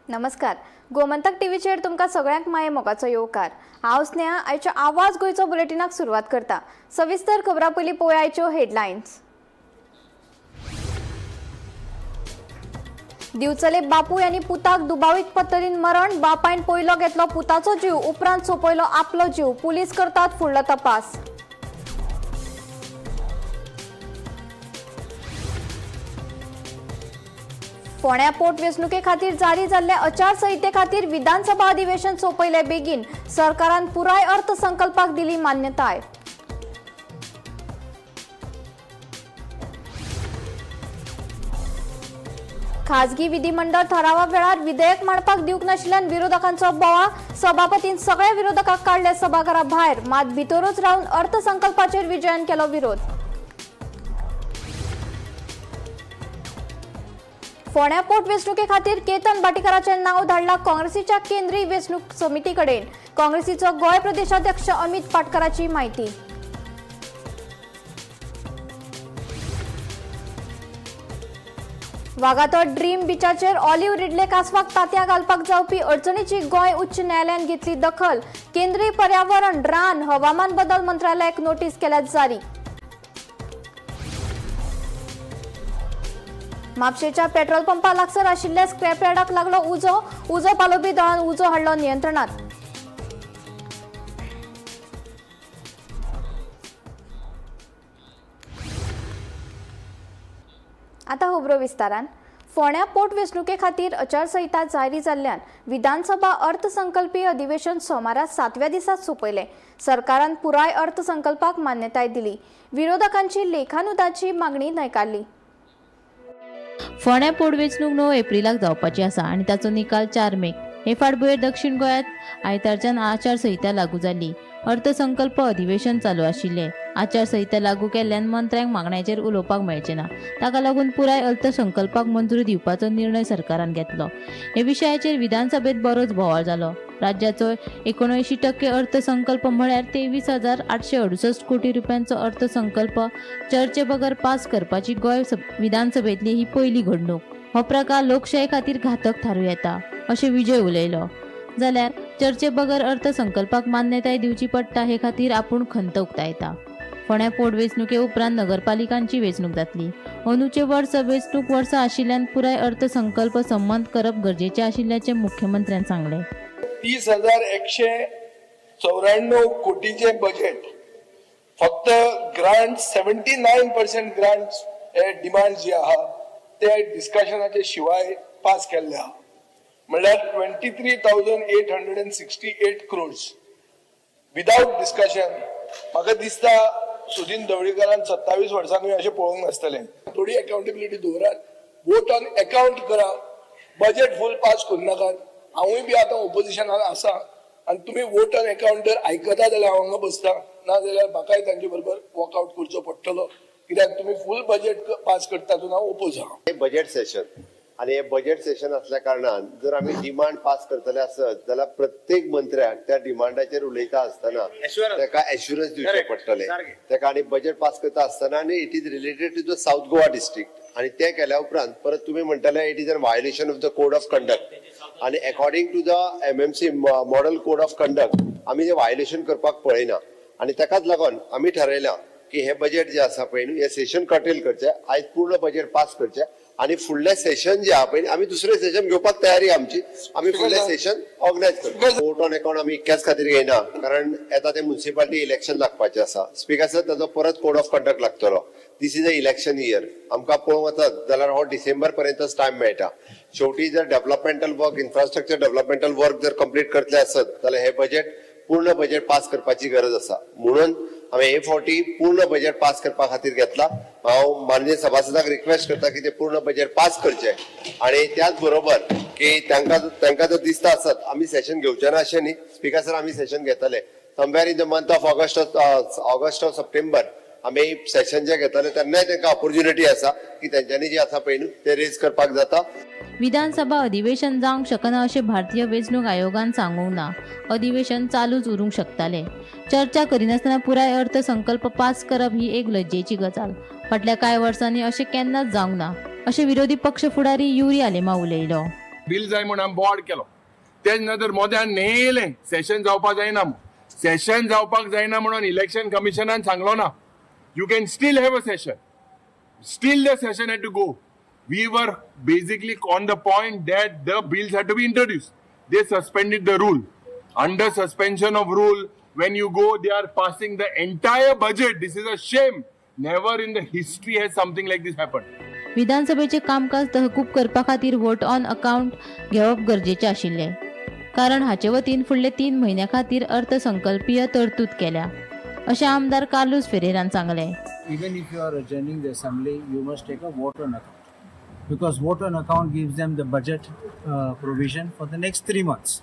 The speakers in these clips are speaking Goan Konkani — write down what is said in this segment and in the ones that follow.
नमस्कार, गोमंतक टीव्हीचेर तुमकां सगळ्यांक माये मोगाचो येवकार. हांव स्नेहा, आयच्या आवाज गोंयचो बुलेटिनाक सुरवात करता. सविस्तर खबरां पयलीं पळोवया आयच्यो हेडलायन्स. दिवचले बापूय आनी पुताक दुबावीत पद्दतीन मरण. बापायन पयलो घेतलो पुताचो जीव, उपरांत सोंपयलो आपलो जीव. पुलीस करतात फुडलो तपास. फोंड्या पोट वेंचणुके खातीर जारी जाल्ले आचारसंहिते खातीर विधानसभा अधिवेशन सोंपयले बेगीन. सरकारान पुराय अर्थसंकल्पाक दिली मान्यताय. खाजगी विधिमंडळ थारावा वेळार विधेयक मांडपाक दिवंक नाशिल्ल्यान विरोधकांचो बोवाळ. सभापतीन सगळ्या विरोधकांक काडले सभाघरा भायर, मात भितरूच रावन अर्थसंकल्पाचेर विजयान केलो विरोध. फोंड्या पोट वेंचणुके खातीर केतन भाटीकाराचें नांव धाडलां काँग्रेसीच्या केंद्रीय वेंचणूक समिती कडेन. काँग्रेसीचो गोंय प्रदेशाध्यक्ष अमित पाटकराची माहिती. वागातोर ड्रीम बिचाचेर ऑलिव्ह रिडले कासवाक तांतयां घालपाक जावपी अडचणीची गोंय उच्च न्यायालयान घेतली दखल. केंद्रीय पर्यावरण, रान, हवामान बदल मंत्रालयाक नोटीस केल्या जारी. म्हापशेच्या पेट्रोल पंपा लागसर आशिल्ल्या स्क्रॅप यार्डाक लागलो उजो. उजो पालोवपी दळान उजो हाडलो नियंत्रणात. आता खबरो विस्तारान. फोंड्या पोट वेंचणुके खातीर आचारसंहिता जारी जाल्ल्यान विधानसभा अर्थसंकल्पीय अधिवेशन सोमारा सातव्या दिसा सोंपयलें. सरकारान पुराय अर्थसंकल्पाक मान्यताय दिली. विरोधकांची लेखानुदाची मागणी न्हयकारली. फोंड्या पोटवेंचणूक 9 एप्रिलाक जावपाची आसा आनी ताचो निकाल 4 मेक. हे फाटभुंयेर दक्षिण गोंयांत आयतारच्यान आचारसंहिता लागू जाल्ली. अर्थसंकल्प अधिवेशन चालू आशिल्लें. आचारसंहिता लागू केल्ल्यान मंत्र्यांक मागण्याचेर उलोवपाक मेळचें ना. ताका लागून पुराय अर्थसंकल्पाक मंजुरी दिवपाचो निर्णय सरकारान घेतलो. हे विशयाचेर विधानसभेत बरोच बोवाळ जालो. राज्याचो 79% अर्थसंकल्प म्हळ्यार 23,868 कोटी रुपयांचो अर्थसंकल्प चर्चे बगर पास करपाची गोंय विधानसभेंतली ही पयली घडणूक. हो प्रकार लोकशाये खातीर घातक थारूं येता अशें विजय उलयलो. जाल्यार चर्चे बगर अर्थसंकल्पाक मान्यताय दिवची पडटा हे खातीर आपूण खंत उक्तायता. फोंड्या पोटवेंचणुके उपरांत नगरपालिकांची वेंचणूक जातली. अंदूचे वर्स वेंचणूक वर्सा आशिल्ल्यान पुराय अर्थसंकल्प संमत करप गरजेचें आशिल्ल्याचें मुख्यमंत्र्यान सांगलें. 30,194 कोटीचे बजेट, फक्त ग्रांट, 79% ग्रांट हे डिमांड जे आहा ते डिस्कशनाचे शिवाय पास केल्ले आहा. म्हणल्यार 23,868 crores without discussion. म्हाका दिसता सुदीन ढवळीकारान 27 वर्सांकूय अशें पळोवंक नासतलें. थोडी अकाउंटेबिलिटी दवरात, वोट ऑन अकाउंट करा, बजेट फूल पास करूं नाकात. हांवूय बी आतां ओपोजिशनान आसा आनी तुमी वोट ऑन अकाउंट जर आयकता जाल्यार हांव हांगा बसता, ना जाल्यार म्हाकाय तांचे बरोबर वॉकआउट करचो पडटलो, कित्याक तुमी फूल बजेट पास करता तातूंत हांव ओपोज आहा. हे बजेट सेशन आनी हे बजेट सेशन असल्या कारणान जर आमी डिमांड पास करतले आसत जाल्यार प्रत्येक मंत्र्याक त्या डिमांडाचेर उलयता आसतना ताका एश्युरन्स दिवचें पडटलें ताका. आनी बजेट पास करता आसतना आनी it is related to the South Goa district आनी तें केल्या उपरांत परत तुमी म्हणटले it is an violation of the code of conduct आनी according to the MMC model code of conduct आमी तें व्हायोलेशन करपाक पळयना. आनी ताकाच लागून आमी ठरयलां की हे बजेट जे आसा पळय न्हू, हे सेशन कर्टेल करचें, आयज पूर्ण बजेट पास करचें आनी फुडलें सेशन जे आहा पळय आमी दुसरें सेशन घेवपाक तयारी आमची. आमी फुडलें सेशन ऑर्गनायज करता. वोट ऑन अकाउंट आमी इतक्याच खातीर घेयना कारण येता ते म्युन्सिपालिटी इलेक्शन लागपाचें आसा. स्पिकर सर, ताजो परत कोड ऑफ कंडक्ट लागतलो. This is a election year. आमकां पळोवंक वचत जाल्यार हो डिसेंबर पर्यंतच टायम मेळटा. शेवटी जर developmental work, infrastructure developmental work जर कंप्लीट करतले आसत जाल्यार हे बजेट, पूर्ण बजेट पास करपाची गरज आसा. म्हणून हांवें हे फावटी पूर्ण बजेट पास करपा खातीर घेतला. हांव माननीय सभासदाक रिक्वेस्ट करता की ते पूर्ण बजेट पास करचे आणि त्याच बरोबर की तांकां जर दिसता आसत, आमी सेशन घेवचे ना अशें न्ही स्पिकर सर. आमी सेशन घेतले somewhere in the month of August or September. आमी सेशन जे घेतले तेन्नाय तांकां ऑपॉर्च्युनिटी आसा की तेंच्यांनी जे आसा पळय न्हू ते रेज करपाक जाता. विधानसभा अधिवेशन जावंक शकना अशें भारतीय वेंचणूक आयोगान सांगूंक ना. अधिवेशन चालूच उरूंक शकतालें. चर्चा करिनासतना पुराय अर्थसंकल्प पास करप ही एक लज्जेची गजाल. फाटल्या कांय वर्सांनी अशें केन्नाच जावंक ना अशें विरोधी पक्ष फुडारी युरी आलेमाव उलयलो. बिल जाय म्हूण आमी बोवाळ केलो. तेज नदर मोद्यान नेयलें सेशन जावपाक जायना, सेशन जावपाक जायना म्हणून इलेक्शन कमिशनान सांगलो ना. You can still have a session. Still the session had to go. We were basically on the point that the bills had to be introduced. They suspended the rule. Under suspension of rule, when you go, they are passing the entire budget. This is a shame. Never in the history has something like this happened. विधानसभेचे कामकाज तहकूब करपा खातीर वोट ऑन अकाउंट घेवप गरजेचें आशिल्लें, कारण हाचे वतीन फुडले 3 म्हयन्या खातीर अर्थसंकल्पीय तरतूद केल्या, अशें आमदार कार्लूस फेरेरान सांगलें. Even if you are adjourning the assembly, you must take a vote on account, because vote on account gives them the budget provision for the next 3 months,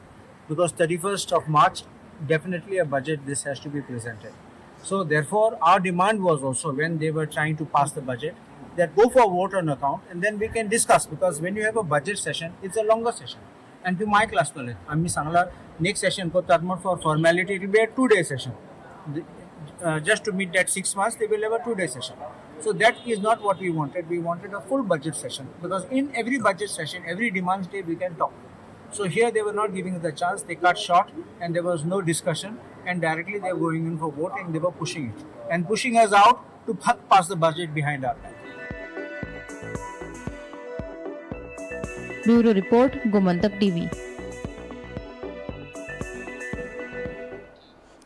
because 31st of March definitely a budget this has to be presented. So therefore our demand was also, when they were trying to pass the budget, that go for vote on account and then we can discuss, because when you have a budget session, it's a longer session. And to my class आम्ही सांगला next session करतात म्हण for formality it will be a 2-day session. Just to meet that 6 months, they will have a 2-day session. So that is not what we wanted. We wanted a full budget session, because in every budget session, every demands day we can talk. So here they were not giving the chance. They cut short and there was no discussion, and directly they were going in for vote and they were pushing it and pushing us out to pass the budget behind our back. Bureau Report, Gomantak TV.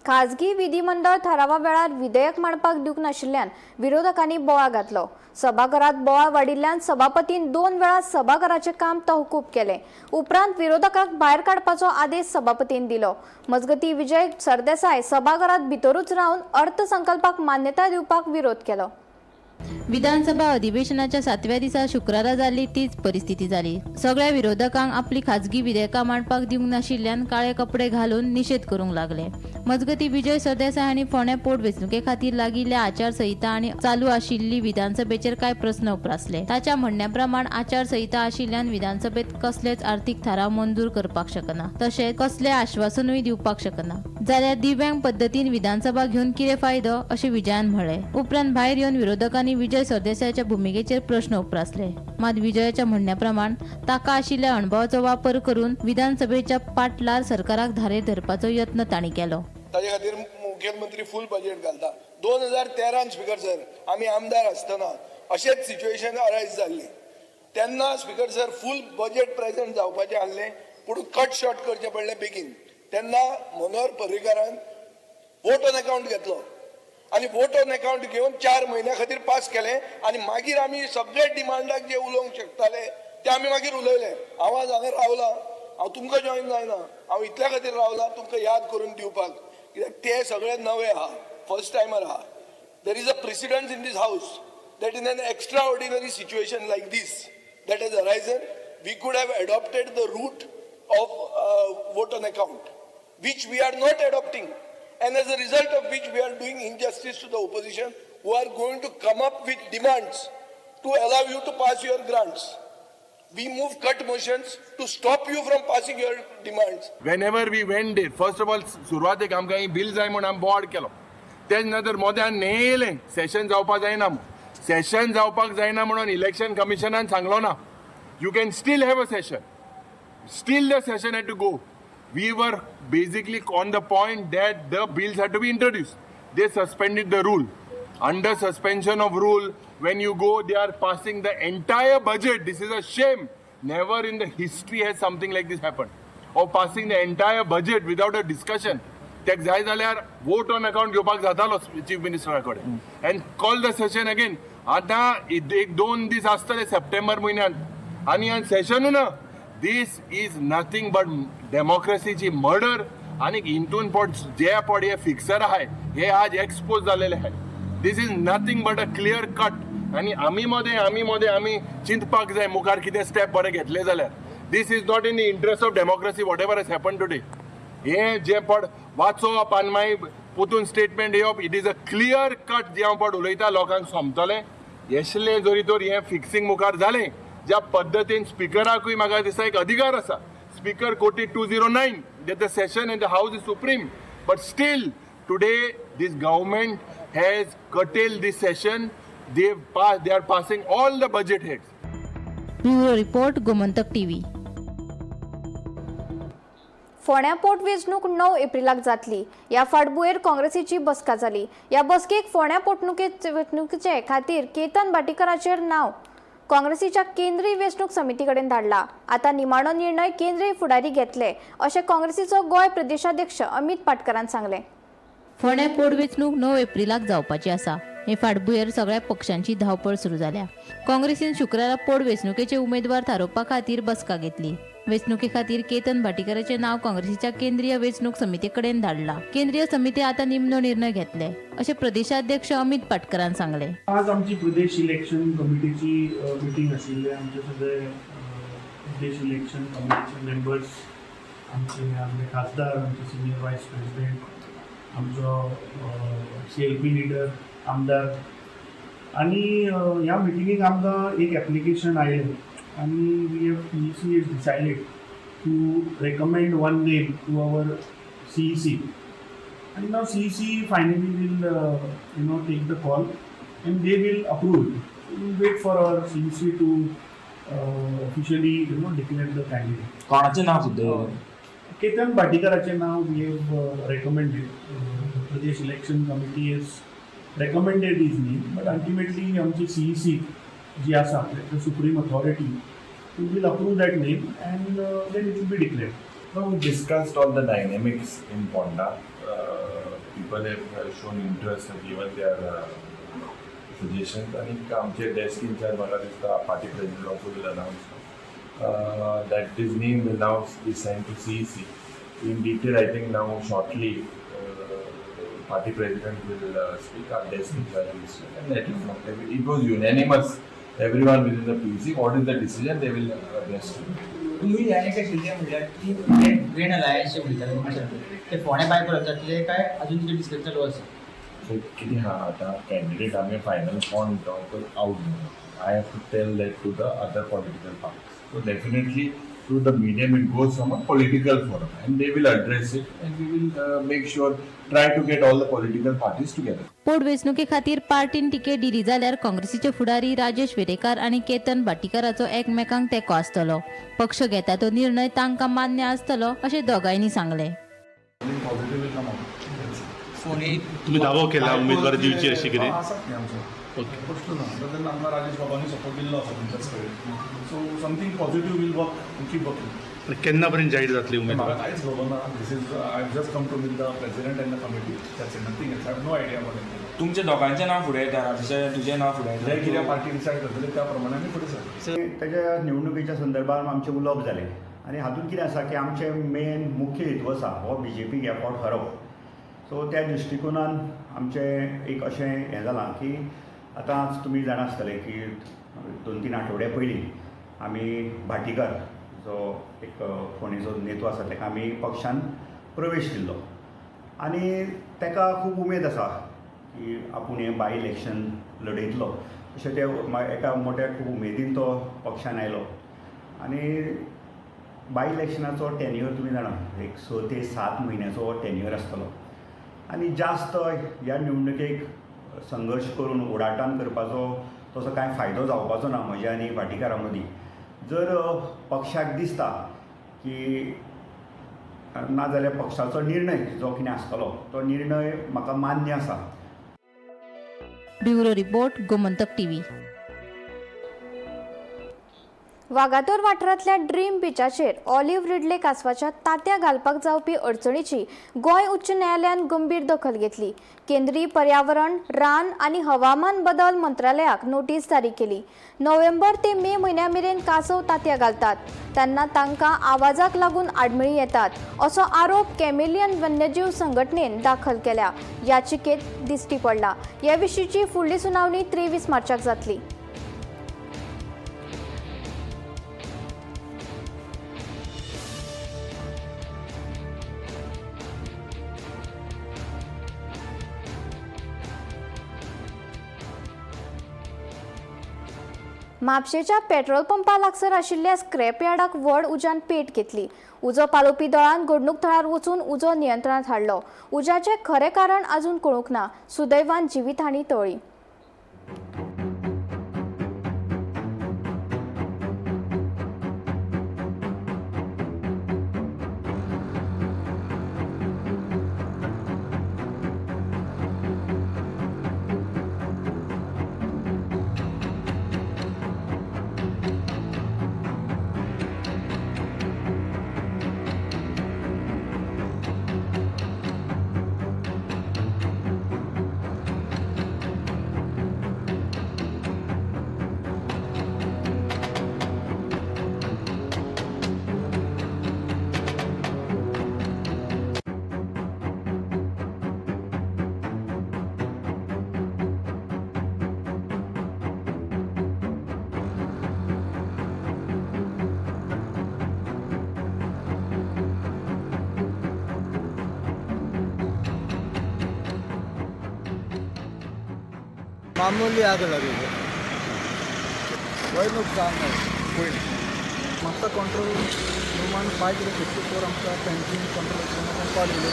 खाजगी विधिमंडळ थारावा वेळार विधेयक मांडपाक दिवंक नाशिल्ल्यान विरोधकांनी बोवाळ घातलो. सभाघरात बोवाळ वाडिल्ल्यान सभापतीन 2 वेळा सभाघराचें काम तहकूब केलें. उपरांत विरोधकांक भायर काडपाचो आदेश सभापतीन दिलो. मजगतीं विजय सरदेसाय सभाघरात भितरूच रावन अर्थसंकल्पाक मान्यताय दिवपाक विरोध केलो. विधानसभा अधिवेशनाच्या 7व्या दिसा शुक्रारा जाल्ली तीच परिस्थिती जाली. सगळ्या विरोधकांक आपली खाजगी विधेयकां मांडपाक दिवंक नाशिल्ल्यान काळे कपडे घालून निशेध करूंक लागले. मजगतीं विजय सरदेसाय हांणी फोंड्या पोट वेंचणुके खातीर लागिल्ल्या आचारसंहिता आनी चालू आशिल्ली विधानसभेचेर कांय प्रस्न उप्रासले. ताच्या म्हणण्या प्रमाण आचारसंहिता आशिल्ल्यान विधानसभेत कसलेच आर्थीक थाराव मंजूर करपाक शकना, तशेंच कसलें आश्वासनूय दिवपाक शकना. जाल्यार दिव्यांग पद्दतीन विधानसभा घेवन कितें फायदो अशें विजयान म्हळें. उपरांत भायर येवन विरोधकांनी विजय सरदेसायाच्या भुमिकेचेर प्रश्न उप्रासले. मात विजयाच्या म्हणण्या प्रमाण ताका आशिल्ल्या अणभवाचो वापर करून विधानसभेच्या पाटलार सरकाराक धारेर धरपाचो यत्न तांणी केलो. ताजे खातीर मुखेलमंत्री फूल बजेट घालता. 2013 स्पीकर सर आमी आमदार आसतना अशेंच सिच्युएशन अरायज जाल्लें. तेन्ना speaker sir full budget present जावपाचें आहलें, पूण कट शॉर्ट करचें पडलें बेगीन. तेन्ना मनोहर पर्रीकारान वोट ऑन अकाउंट घेतलो आनी वोट ऑन अकाउंट घेवन 4 म्हयन्या खातीर पास केलें आनी मागीर आमी सगळे डिमांडाक जे उलोवंक शकताले ते आमी मागीर उलयले. हांव आज हांगा रावलां, हांव तुमकां जॉयन जायना, हांव इतल्या खातीर रावलां तुमकां याद करून दिवपाक, कित्याक ते सगळे नवे आहा, फर्स्ट टायमर आहा. There is a precedence in this house that in an extraordinary situation like this that has arisen, we could have adopted the route of vote on account, which we are not adopting, and as a result of which we are doing injustice to the opposition, who are going to come up with demands to allow you to pass your grants. We move cut motions to stop you from passing your demands. Whenever we went there, first of all, सुरवातेक आमकां ही बिल जाय म्हूण आमी बोवाळ केलो. तेज नदर मोद्यान नेयलें सेशन जावपाक जायना, सेशन जावपाक जायना म्हणून इलेक्शन कमिशनान सांगलो ना. You can still have a session. Still the session had to go. We were basically on the point that the bills had to be introduced. They suspended the rule. Under suspension of rule, when you go, they are passing the entire budget. This is a shame. Never in the history has something like this happened. Of passing the entire budget without a discussion. तेक जाय जाल्यार वोट ऑन अकाउंट घेवपाक जातालो चीफ मिनिस्टरा कडेन and call the session again. आतां 1-2 दीस आसतले सप्टेंबर म्हयन्यांत आनी सेशनूय ना. This is nothing but डेमोक्रेसीची murder. आनी हितून पड जे पड हे फिक्सर आहाय हे आज एक्सपोज जालेले आहाय. This is nothing but a clear cut. आनी आमी मदें आमी चिंतपाक जाय मुखार कितें स्टेप बरें घेतले जाल्यार. This is not in the interest of democracy whatever has happen today. हे जे पड वाचोवप आनी मागीर पोतून स्टेटमेंट येवप, it is a clear cut. जे हांव पड उलयता लोकांक समजलें. येसलें जरी तर हें फिक्सिंग मुखार जालें ज्या पद्दतीन स्पिकराकूय म्हाका दिसता एक अधिकार आसा. Speaker quoted 209 that the session in the house is supreme, but still today this government has curtailed this session. They are passing all the budget heads. Bureau report, Gomantak TV. फोंड्या पोटवेंचणूक 9 एप्रिलाक जातली. ह्या फाटभुंयेर काँग्रेसीची बसका जाली. ह्या बसकेक फोंड्या पोटवेंचणुकेचे खातीर केतन भाटीकाराचेर नांव काँग्रेसीच्या केंद्रीय वेंचणूक समिती कडेन धाडला. आतां निमाणो निर्णय केंद्रीय फुडारी घेतले अशें काँग्रेसीचो गोंय प्रदेशाध्यक्ष अमित पाटकरान सांगलें. फोंड्या पोटवेंचणूक 9 एप्रिलाक जावपाची आसा. हे फाटभुंयेर सगळ्या पक्षांची धांवपळ सुरू जाल्या. काँग्रेसीन शुक्रारा पोटवेंचणुकेचे उमेदवार थारोवपा खातीर बसका घेतली. वेंचणुके खातीर केतन भाटीकाराचें नांव काँग्रेसीच्या केंद्रीय वेंचणूक समिती कडेन धाडला. केंद्रीय समिती आतां निमणो निर्णय घेतले अशें प्रदेशाध्यक्ष अमित पाटकरान सांगलें. आज आमची प्रदेश इलेक्शन कमिटीची मिटींग आशिल्ली. आमचे सगळे प्रदेश इलेक्शन कमिटीचे मेंबर्स, आमचे आदले खासदार, आमचे सिनियर वायस प्रेसिडेंट, आमचो सीएलपी लिडर, आमदार आनी ह्या मिटिंगेक आमकां एक एप्लिकेशन आयलें आनी we have PEC is decided to recommend one name to our CEC. And now CEC finally will take the call and they will approve it. So we wait for our CEC to officially declare the candidate. कोणाचें नांव सुद्दां? केतन भाटीकराचें नांव we have recommended. Pradesh election committee has recommended his name, but ultimately आमची CEC जी आसा, the supreme authority, will approve that name and then it will be declared. No, we discussed all the dynamics in Ponda. People have shown interest and given their suggestions. आणि आमचे डेस्क इन्चार्ज म्हाका दिसता party president also will announce that this name will now be sent to CEC. In detail, I think now shortly party president will speak, our desk in charge will speak and let you know. It was unanimous, everyone within the PEC, what is the decision they will address to. तुम्ही ह्या एका कितें म्हणल्यार की ग्रेन अलायन्स जे उलयताले ते फोंड्या बायपास जातले काय अजून कितें डिस्कस चालू आसा? सो कितें आहा आतां कॅन्डिडेट आमी फायनल कोण तो out. I have to tell that to the other political parties. So definitely through the medium it goes from a political forum and they will address it and we will make sure, try to get all the political parties together. पोटवेंचणुके खातीर पार्टीन तिकेट दिली जाल्यार काँग्रेसीचे फुडारी राजेश वेरेंकार आनी केतन भाटीकाराचो एकमेकांक तेंको आसतलो. पक्ष घेता तो निर्णय तांकां मान्य आसतलो अशें दोगांयनी सांगलें. तुम्ही दावो केला उमेदवारी दिवची अशी कितें? आसात न्ही आमचो प्रश्न ना. तेन्ना आमकां राजेश बाबांनी सपोर्ट दिल्लो आसा तुमच्याच कडेन. So something positive will work, keep working. केन्ना पर्यंत जाहीर जातली म्हाका उमेदवार? कांयच खबर ना. This is I have just come to meet the president and the committee. That's it, nothing else. I have no idea about anything. तुमच्या दोगांचें नांव फुडें येता, राजेशाचें तुजें नांव फुडें जे कितें येता. पार्टी डिसायड करतली त्या प्रमाणे आमी फुडें सरतले. ताच्या निवडणुकेच्या संदर्भात आमचें उलोवप जालें आनी हातूंत कितें आसा की आमचें मेन मुख्य हेतू आसा हो बीजेपीक ह्या फावट हरोवप. सो त्या दृश्टिकोनान आमचें एक अशें हें जालां की आतां तुमी जाणा आसतले की 2-3 आठवड्या पयलीं आमी भाटीकर जो एक फोंडेचो नेतो आसा ताका आमी पक्षान प्रवेश दिल्लो आनी ताका खूब उमेद आसा की आपूण हें बाय इलेक्शन लडयतलो अशें ते एका मोट्या खूब उमेदीन तो पक्षान आयलो. आनी बाय इलेक्शनाचो टेन्युअर तुमी जाणा एक 6 ते 7 म्हयन्याचो टेन्युअर आसतलो आनी जास्त ह्या निवडणुकेक संघर्श करून ओडाटान करपाचो तसो कांय फायदो जावपाचो ना म्हज्या आनी भाटीकारा मदीं. जर पक्षाक दिसता की ना जाल्यार पक्षाचो निर्णय जो कितें आसतलो तो निर्णय म्हाका मान्य आसा. Bureau report, Gomantak TV. Vagator वाठारांतल्या ड्रीम बिचाचेर ऑलिव्ह रिडले कासवाच्या तांत्या घालपाक जावपी अडचणीची गोंय उच्च न्यायालयान गंभीर दखल घेतली. केंद्रीय पर्यावरण, रान आनी हवामान बदल मंत्रालयाक नोटीस जारी केली. नोव्हेंबर ते मे म्हयन्या मेरेन कासव तांतयां घालतात तेन्ना तांकां आवाजाक लागून आडमेळीं येतात असो आरोप कॅमेलियन वन्यजीव संघटनेन दाखल केल्या याचिकेत दिश्टी पडला. हे विशींची फुडली सुनावणी 23 मार्चाक जातली. म्हापशेच्या पेट्रोल पंपा लागसर आशिल्ल्या स्क्रॅप यार्डाक व्हड उज्यान पेट घेतली. उजो पालोवपी दळान घडणूक थळार वचून उजो नियंत्रणांत हाडलो. उज्याचें खरें कारण अजून कळूंक ना. सुदैवान जिवीतहानी टळ्ळी. मामूली आग लगी है, कोई नुकसान नहीं। कोई नहीं। म्हापसा कंट्रोल रुमान 5054 आमकां पणजी कंट्रोल रुमाच्यान कॉल येयले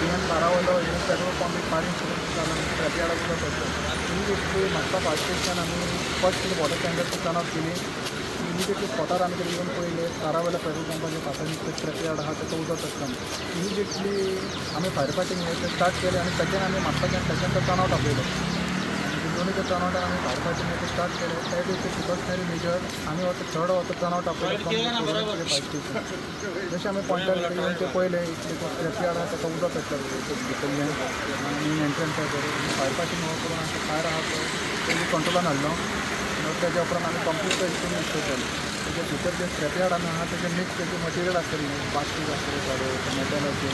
इव्हन बारावलो हे पेट्रोल पंप एक फायर इन्सिडंट जालो, स्क्रॅप यार्डाक उदक पडलें। इमिजिएटली म्हापसा फायर स्टेशन आमी first water tanker turn off केली। इमिजिएटली स्पॉटार आमी तेका येवन पळयलें, कारावयल्या पेट्रोल पंपाच्या फाटल्यान स्क्रॅप यार्ड आहा, ताका उदक पडटा। इमिजिएटली आमी फायर फायटींग हें तें स्टार्ट केलें आनी सेकंड आमी म्हापसाच्यान सेकंड तो टर्न आवट आपयलो आनी दोनूय ते टर्न आवटान आमी फायर फायटींग हें तें स्टार्ट केलें। त्या दिसा प्रिकॉशनरी मेजर आमी हो थर्ड हो टर्न आवट आपयलो फ्रॉम फायर स्टेशन। जशें आमी पॉयंटार येवन ते पळयलें, इतलें स्क्रॅप यार्ड आहा, ताका उदक पडटा भितरल्यान मेन एंट्रन्स आहा। फायर फायटींग हो करून आमचो फायर आहा तो पयलीं कंट्रोलान हाडलो। ताज्या उपरांत आमी कंप्लीट तो एक्सटिंग्विश केलो। तेच्या भितर जे स्क्रॅप यार्ड आहा तेजे मिक्स तेजे मटेरियल आसतलें न्हू, प्लास्टीक आसतलें थोडें, मेटलाचे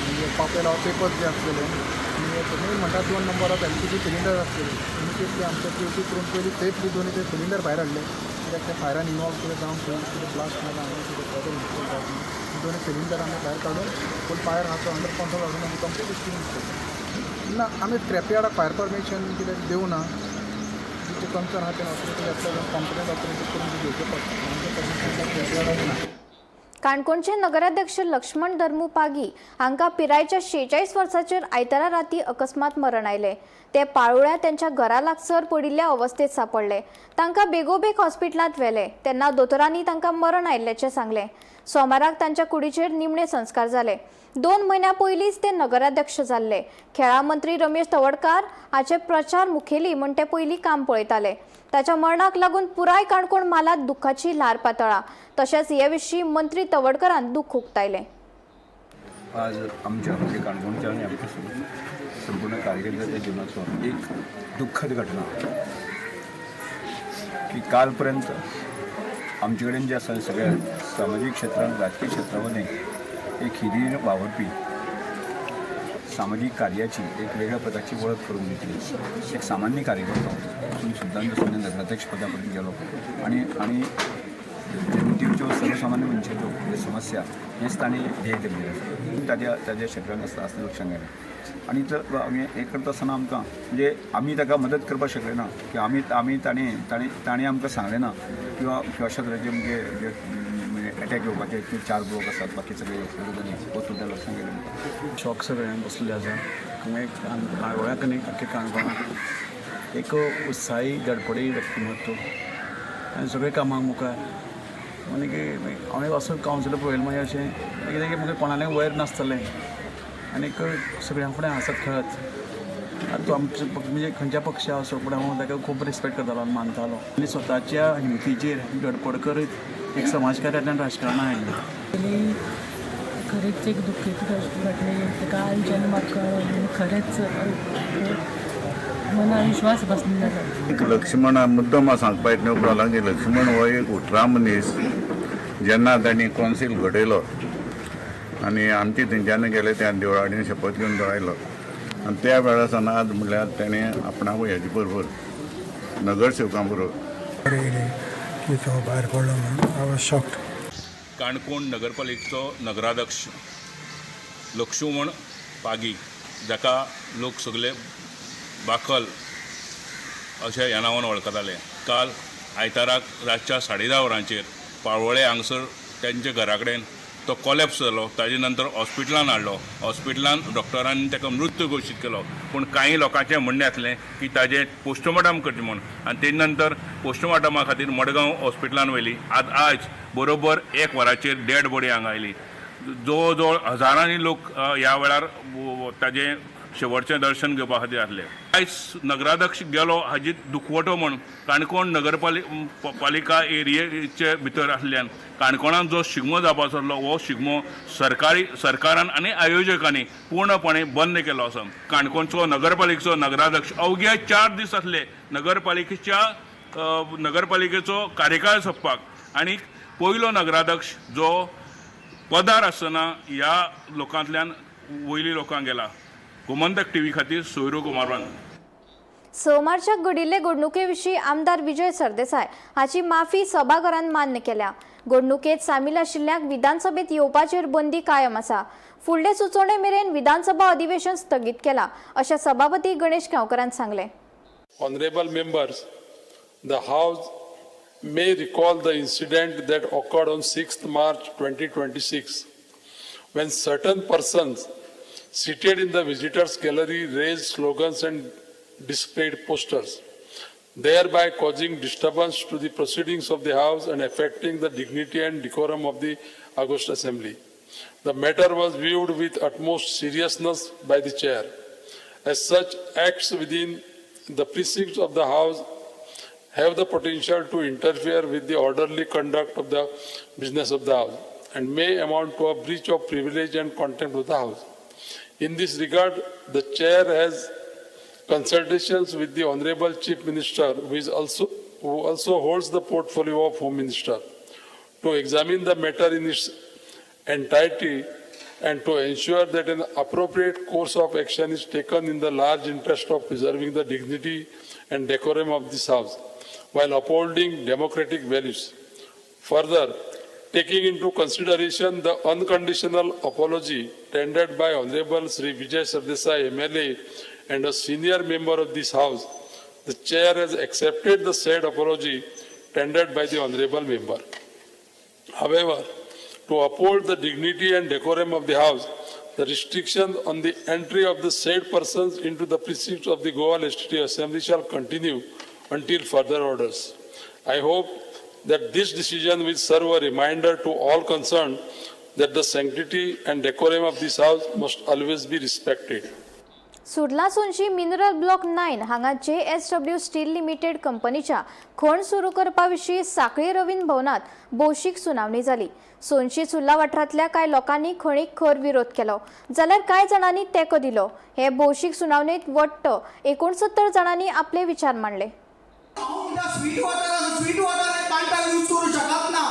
म्हणजे पापेल पेपर्स जे आसलेले आनी मेन म्हणटा 2 number of LPG cylinder आसलेले। इमिजिएटली आमचे क्यूसी करून पयलीं सेफली दोनी ते सिलिंडर भायर हाडले, कित्याक ते फायरान इनवॉल्व कितें जावन खंय कितें ब्लास्ट जाता आनी कितें फर्दर इन्सिडंट जावप। दोनी सिलिंडर आमी भायर काडून फूल फायर आहा तो अंडर कंट्रोल हाडून आमी कंप्लीट एक्सटिंग्विश केलें। ना, आमी स्क्रॅप यार्डाक फायर परमिशन कितें दिवना, जे कन्सर्न आहा ते ऑथॉरिटी आपल्या कॉम्पिटंट ऑथॉरिटी करून ते घेवचें पडटा। आमचें परमिशन स्क्रॅप यार्डाक ना। काणकोणचे नगराध्यक्ष लक्ष्मण धर्मू पागी हांकां पिरायेच्या 46 वर्सांचेर आयतारा राती अकस्मात मरण आयलें। ते पाळोळ्या त्यांच्या घरा लागसर पडिल्ल्या अवस्थेत सापडले। तांकां बेगोबेग हॉस्पिटलांत व्हेले तेन्ना दोतोरांनी तांकां मरण आयिल्ल्याचें सांगलें। सोमाराक तांच्या कुडीचेर निमणे संस्कार जाले। 2 म्हयन्यां पयलींच ते नगराध्यक्ष जाल्ले। खेळां मंत्री रमेश तवडकार हाचे प्रचार मुखेली म्हूण ते पयलीं काम पळयताले। ताच्या मरणाक लागून पुराय काणकोण म्हालांत दुख्खाची ल्हार पातळा। तशेंच हे विशीं मंत्री तवडकरान दुख्ख उक्तायलें। आज आमच्या म्हणजे काणकोणच्या आणि आमच्या संपूर्ण कार्यकर्त्याच्या जीवनाचो एक दुःखद घटना की कालपर्यंत आमचे कडेन जे आसा सगळ्या सामाजीक क्षेत्रांत, राजकीय क्षेत्रामध्ये एक हिरीर वावरपी सामाजीक कार्याची एक वेगळ्या प्रकारची वळख करून घेतली। एक सामान्य कार्यकर्ता असून सुद्दां नगराध्यक्ष पदापर्यंत गेलो आणि आणि जनतेच्यो सर्वसामान्य मनशाच्यो जे समस्या हेच तांणी ध्येय धरलेलें आसा। ताज्या ताज्या क्षेत्रांत आसता आसलें लक्षांत गेलें आनी तर हें करता आसतना आमकां म्हणजे आमी ताका मदत करपाक शकले ना किंवा आमी आमी ताणें ताणें ताणें आमकां सांगलें ना किंवा अशा तरेचे म्हणजे म्हणजे एटॅक येवपाचे 4 ब्लॉक आसात, बाकी सगळे हो सुद्दां लक्षांत गेलें। शॉक सगळ्यांक बसलेले आसा। काणकोणाक न्ही, आख्खे काणकोणाक एक उत्साही धडपडी व्यक्तिमत्व आनी सगळे कामाक मुखार आनी हांवें असो कावन्सिलर पळयलो मागीर अशें कितें की म्हाका कोणालें वयर नासतलें आनीक सगळ्यां फुडें हांसत खेळत। आतां तो आमचो म्हणजे खंयच्या पक्षा असो पूण हांव ताका खूब रिस्पेक्ट करतालो आनी मानतालो आनी स्वताच्या हिमतीचेर धडपड करीत एक समाज कार्यांतल्यान राजकारणां आयिल्लें। आनी खरेंच एक दुख्खी घटना ताका आयज जेन्ना म्हाका कळ्ळो खरेंच मना विश्वास बसना जालो। लक्ष्मण मुद्दम सांगपा येतलें उपरांत की लक्ष्मण हो एक उतरा मनीस। जेन्ना तांणी कौन्सील घडयलो आनी आमचे थंयच्यान गेले त्या देवळांनी शपथ घेवन तो आयलो आनी त्या वेळार सावन आज म्हणल्यार ताणें आपणाक हेजे बरोबर नगरसेवकां बरोबर की तो भायर पडलो म्हणून I was shocked. Canacona नगरपालिकेचो नगराध्यक्ष लक्ष्मण पागी, जाका लोक सगळे बाकल अशें ह्या नांवान वळखताले, काल आयताराक रातच्या 10:30 वरांचेर पाळोळें हांगसर तांच्या घरा कडेन तो कॉलेप्स जालो। ताजे नंतर हॉस्पिटलान हाडलो, हॉस्पिटलान डॉक्टरांनी ताका मृत्यू घोशीत केलो। पूण कांय लोकांचें म्हणणें आसलें की ताजें पोस्टमॉर्टम करचें म्हूण आनी तेजे नंतर पोस्टमॉर्टमा खातीर मडगांव हॉस्पिटलान व्हेली। आज बरोबर 1 वराचेर डेड बॉडी हांगा आयली। जवळ जवळ हजारांनी लोक ह्या वेळार ताजें शेवटचें दर्शन घेवपा खातीर आसले। आयज नगराध्यक्ष गेलो हाजी दुखवटो म्हूण काणकोण नगरपालिका एरियेचे भितर आसल्यान काणकोणांत जो शिगमो जावपाचो आसलो हो शिगमो सरकारान आनी आयोजकांनी पूर्णपणे बंद केलो आसा। काणकोणचो नगरपालिकेचो नगराध्यक्ष अवघे 4 दीस आसले नगरपालिकेचो कार्यकाळ सोंपपाक आनी पयलो नगराध्यक्ष जो पदार आसतना ह्या लोकांतल्यान वयली लोकांक गेला। गोमंतक टीव्ही खातीर सोयरू कुमारवान। 6 मार्चाक घडिल्ले घडणुके विशीं आमदार विजय सरदेसाय हाची माफी सभाघरान मान्य केल्या। घडणुकेत सामील आशिल्ल्यांक विधानसभेत येवपाचेर बंदी कायम आसा। फुडले सुचोवणे मेरेन विधानसभा अधिवेशन स्थगीत केला अशें सभापती गणेश गांवकारान सांगलें. Honorable members, the House may recall the incident that occurred on 6th March 2026 when certain persons seated in the visitors' gallery raised slogans and displayed posters, thereby causing disturbance to the proceedings of the House and affecting the dignity and decorum of the August Assembly. The matter was viewed with utmost seriousness by the chair. As such, acts within the precincts of the House have the potential to interfere with the orderly conduct of the business of the House and may amount to a breach of privilege and contempt of the House. In this regard, the chair has consultations with the Honorable Chief Minister, who also holds the portfolio of Home Minister, to examine the matter in its entirety and to ensure that an appropriate course of action is taken in the large interest of preserving the dignity and decorum of this House while upholding democratic values. Further, taking into consideration the unconditional apology tendered by Honorable Sri Vijay Sardesai MLA and a senior member of this House, the chair has accepted the said apology tendered by the Honorable member. However, to uphold the dignity and decorum of the House, the restriction on the entry of the said persons into the precincts of the Goa Legislative Assembly shall continue until further orders. I hope that this decision will serve a reminder to all concerned that the sanctity and decorum of this House must always be respected. Surla Sonshi mineral block 9 हांगा जेएसडब्ल्यू स्टील लिमिटेड कंपनीच्या खण सुरू करपा विशीं सांखळी रवींद्र भवनात भौशीक सुनावणी जाली. सोनशी सुर्ला वाठारांतल्या कांय लोकांनी खणीक खर विरोध केलो, जाल्यार कांय जाणांनी तेंको दिलो. हे भौशीक सुनावणेंत वट्ट 69 जाणांनी आपले विचार मांडले. स्वीट वॉटर आसा, स्वीट वॉटर प्लांटाक यूज करूं शकत ना.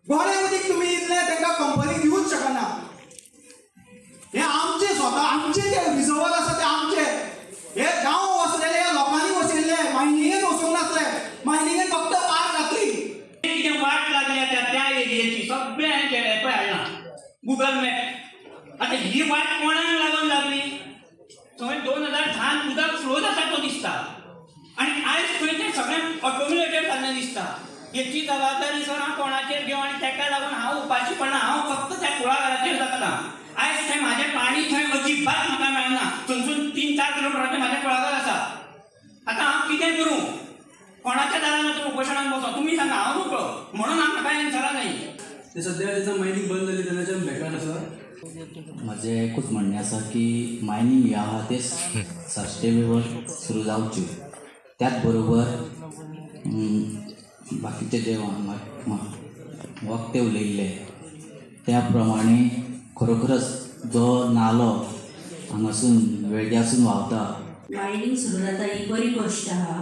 गोडे उदीक तुमी इतलें तांकां कंपनी दिवूच शकना. हे आमचे स्वता आमचे जे रिजर्वर आसा ते आमचे. हे गांव वसलेले, ह्या लोकांनी वसयल्ले, मायनिंगेन वसूंक नासले. मायनिंगेन फक्त पार घातली. कितें वाट लागल्या त्या त्या एरियेची सगळें हांवें केलें, पळय हाडलां गुगल मॅप. आतां ही वाट कोणाक लागून लागली? थंय 2010 उदक फ्लो जाता तो दिसता आनी आयज थंय तें सगळें ऑटोमिलेटेड जाल्लें दिसता. हेची जबाबदारी सर हांव कोणाचेर घेवं? आनी ताका लागून हांव उपाशी पडना, हांव फक्त त्या कुळागराचेर जगता. आयज थंय म्हाजें पाणी थंय अजिबात म्हाका मेळना. थंयसून 3-4 किलोमिटराचें म्हाजें कुळागर आसा. आतां हांव कितें करूं? कोणाच्या दारान वचून उपोशणाक बसो? तुमी सांगा, हांव नकळो. म्हणून हांव म्हाका एन्सरां जाय. ते सद्या तेन्ना मायनींग बंद जाली तेन्नाच्यान बेकार आसा. म्हजें एकूच म्हणणें आसा की मायनींग हें आहा तें सस्टेनेबल सुरू जावच्यो. त्याच बरोबर बाकीचे जे वक्ते उलयल्ले त्या प्रमाणे खरोखरच जो नालो हांगासून वेळग्यासून व्हांवता. मायनींग सुरू जाता ही बरी गोश्ट आहा,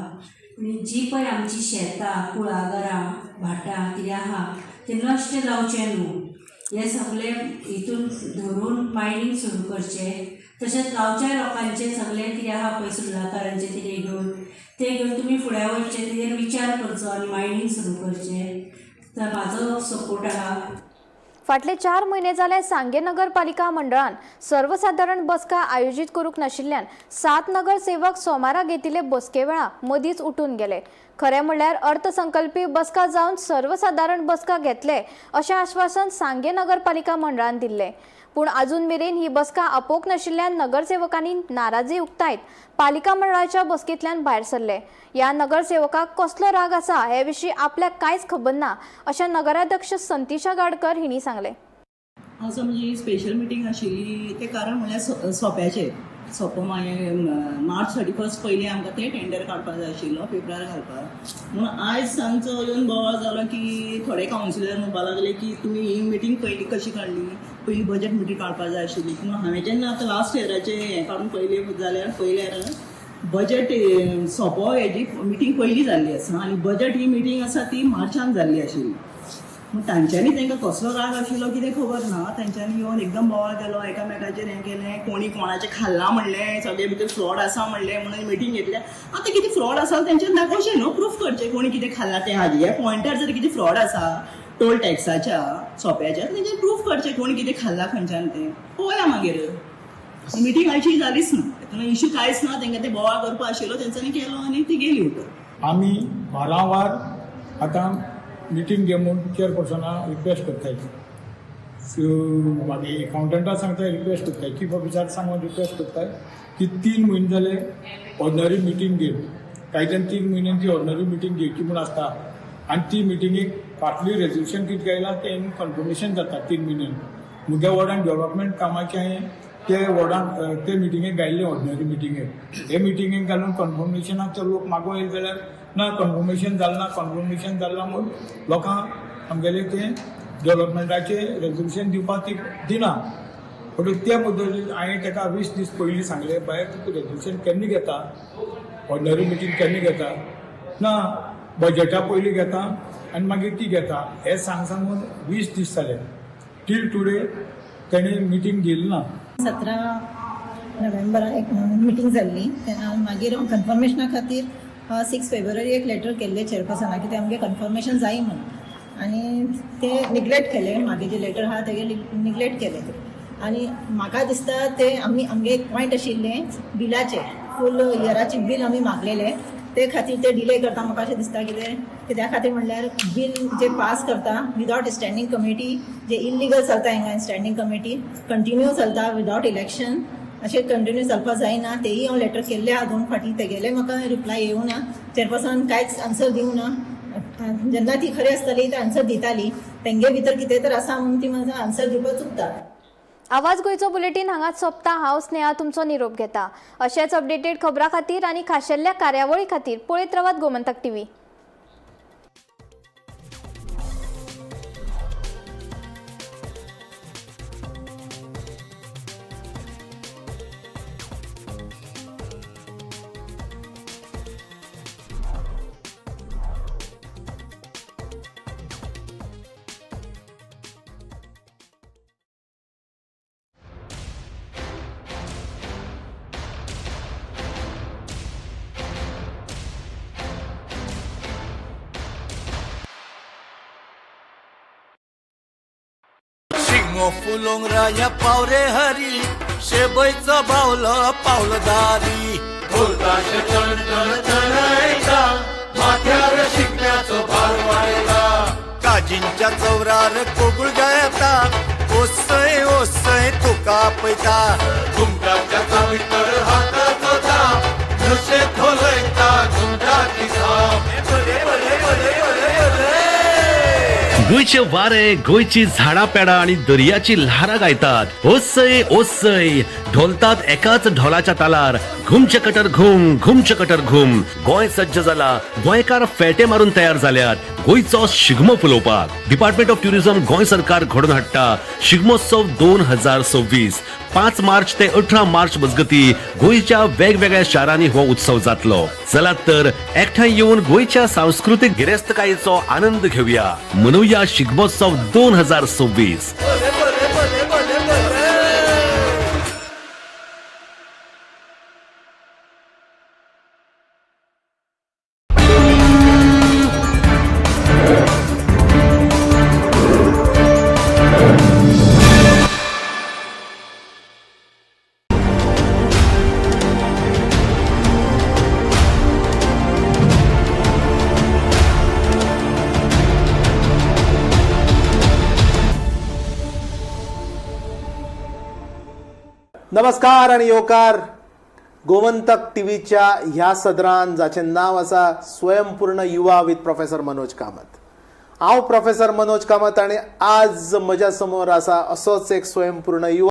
पूण जी पळय आमची शेतां, कुळागरां, भाटां कितें आहा तें नश्ट जावचें न्हू हें सगळें हितून धरून मायनींग सुरू करचें. तशेंच गांवच्या लोकांचें सगळें कितें आहा पळय सुर्लाकारांचें कितें घेवन तें घेवन तुमी फुडें वचचें, तेजेर विचार करचो आनी मायनींग सुरू करचें. तर म्हाजो सपोर्ट आहा. फाटले 4 म्हयने जाले सांगें नगरपालिका मंडळान सर्वसादारण बसका आयोजीत करूंक नाशिल्ल्यान 7 नगरसेवक सोमारा घेतिल्ले बसके वेळा मदींच उठून गेले. खरें म्हणल्यार अर्थसंकल्पी बसका जावन सर्वसादारण बसका घेतले अशें आश्वासन सांगें नगरपालिका मंडळान दिल्लें, पूण अजून मेरेन ही बसका आपोवंक नाशिल्ल्यान नगरसेवकांनी नाराजी उक्तायत पालिका मंडळाच्या बसकेंतल्यान भायर सरले. ह्या नगरसेवकाक कसलो राग आसा हे विशीं आपल्याक कांयच खबर ना अशें नगराध्यक्ष संतिशा गाडकर हिंणी सांगलें. आज आमची स्पेशल मिटींग आशिल्ली तें कारण म्हणल्यार सोंप्याचें. सोंपो मागीर मार्च 31 पयलीं आमकां तें टेंडर काडपाक जाय आशिल्लो, पेपरार घालपाक. म्हणून आयज सांजचो येवन बोवाळ जालो की थोडे कावन्सिलर म्हणपाक लागले की तुमी ही मिटींग पयलीं कशी काडली, पयलीं बजट मिटींग काडपाक जाय आशिल्ली. पूण हांवें जेन्ना आतां लास्ट इयराचें हें काडून पयलें जाल्यार पयल्या इयरान बजट सोंपो हेजी मिटींग पयलीं जाल्ली आसा आनी बजट ही मिटींग आसा ती मार्चान जाल्ली आशिल्ली. पूण तांच्यांनी तांकां कसलो राग आशिल्लो कितें खबर ना, तांच्यांनी येवन एकदम बोवाळ केलो, एकामेकाचेर हें केलें, कोणी कोणाचें खाल्लां म्हणलें, सगळे भितर फ्रॉड आसा म्हणलें म्हणून मिटींग घेतल्या. आतां कितें फ्रॉड आसा तेंच्यांनी दाखोवचें न्हू, प्रूफ करचें कोणी कितें खाल्लां तें. हाजे ह्या पॉयंटार जर कितें फ्रॉड आसा टोल टॅक्साच्या सोंप्याच्या तेंच्यानी प्रूफ करचें कोण कितें खाल्लां खंयच्यान तें पळोवया मागीर. मिटींग आयची जालीच ना, तेतून इशू कांयच ना. तेंकां तें बोवाळ करपा आशिल्लो तेंच्यांनी केलो आनी ती गेली उठून. आमी वारंवार आतां मिटींग घे म्हूण चेअरपर्सना रिक्वेस्ट करताय, मागीर एकावंटंटा सांगताय, रिक्वेस्ट करताय, चीफ ऑफिसर सांगून रिक्वेस्ट करताय की 3 म्हयने जाले ऑर्डनरी मिटींग घे. कायद्यान 3 म्हयन्यांची ऑर्डनरी मिटींग घेवची म्हूण आसता आनी ती मिटिंगेक फाटली रेजोल्युशन कितें आयलां तें कन्फर्मेशन जाता 3 म्हयन्यान. म्हज्या वॉर्डान डेव्हलपमेंट कामाचें हांवें ते वॉर्डान ते मिटिंगेक घायल्ले ऑर्डनरी मिटिंगेक. हे मिटिंगेक घालून कन्फर्मेशनाक जर लोक मागूंक येयले जाल्यार ना कन्फर्मेशन जालें ना, कन्फर्मेशन जालें ना म्हूण लोकांक आमगेलें तें डेव्हलपमेंटाचें रेजोल्युशन दिवपाक ती दिना. पूण त्या पद्दतीन हांवें ताका 20 दीस पयलीं सांगलें, बाय तुका रेजोल्युशन केन्ना घेता, ऑर्डनरी मिटींग केन्ना घेता, ना बजटा पयलीं घेता आनी मागीर ती घेता. हें सांग सांगून 20 दीस जाले, टील टुडे तेणें मिटींग घेतली ना. 17 नोव्हेंबराक एक मिटींग जाल्ली तेन्ना मागीर कन्फर्मेशना खातीर 6 फेब्रुवारी एक लेटर केल्लें चेअरपर्सनाक की ते आमगे कन्फर्मेशन जाय म्हणून, आनी ते निग्लेक्ट केले. मागीर जे लेटर आहा तेगे निग्लेक्ट केले आनी म्हाका दिसता ते आमी आमगे एक पॉयंट आशिल्लें बिलाचे, फूल इयराचे बील आमी मागलेले, ते खातीर ते डिले करता म्हाका अशें दिसता. कितें कित्या खातीर म्हणल्यार बील जे पास करता विदावट स्टँडींग कमिटी, जे इल्लिगल चलता हिंगा स्टँडींग कमिटी कंटिन्यू चलता विदावट इलेक्शन, अशें कंटिन्यू चलपाक जायना. तेयी हांव लेटर केल्ले आहा 2 फावटी, तेगेले म्हाका रिप्लाय येवना, चेअरपर्सन कांयच आन्सर दिवना. जेन्ना ती खरी आसताली ते आन्सर दिताली, तेंगे भितर कितें तर आसा म्हणून ती म्हाका आन्सर दिवपाक चुकता. आवाज गोंयचो बुलेटीन हांगाच सोंपता. हांव स्नेहा तुमचो निरोप घेता. अशेच अपडेटेड खबरां खातीर आनी खाशेल्ल्या कार्यावळी खातीर पळयत रावात गोमंतक टीव्ही. फुलोंग राया पावरे हरी शेबयचो बावलो पावलदारी ढोलताशे चण चण चणयता माथ्यार शिगम्याचो भार वाडयता काजींच्या चवरार कोगूळ गायता ओसय ओसय तुका पयता घुमटाच्या चावीतर हाताचो थाप नशे खोलयता घुमटाची थाप. गोंयचे वारे, गोंयची झाडां पेडां आनी दर्याची ल्हारां गायतात. ओसय ओसय ढोलतात एकाच ढोलाच्या तालार. घुमचे कटर घुम, घुमचे कटर घुम. गोंय सज्ज जाला, गोंयकार फेटे मारून तयार जाल्यात गोंयचो शिगमो फुलोवपाक. डिपार्टमेंट ऑफ ट्युरिझम गोंय सरकार घडोवन हाडटा शिगमोत्सव 2026. 5 मार्च ते 18 मार्च मजगती गोंयच्या वेगवेगळ्या शारांनी हो उत्सव जातलो. चलात तर एकठांय येवन गोंयच्या सांस्कृतीक गिरेस्तकायेचो आनंद घेवया. मनोवया शिगमोत्सव 2026. नमस्कार आनी येवकार गोमंतक टीव्हीच्या ह्या सदरान जाचें नांव आसा स्वयंपूर्ण युवा विथ प्रोफेसर मनोज कामत. हांव प्रोफेसर मनोज कामत आनी आज म्हज्या समोर आसा असोच एक स्वयंपूर्ण युवा.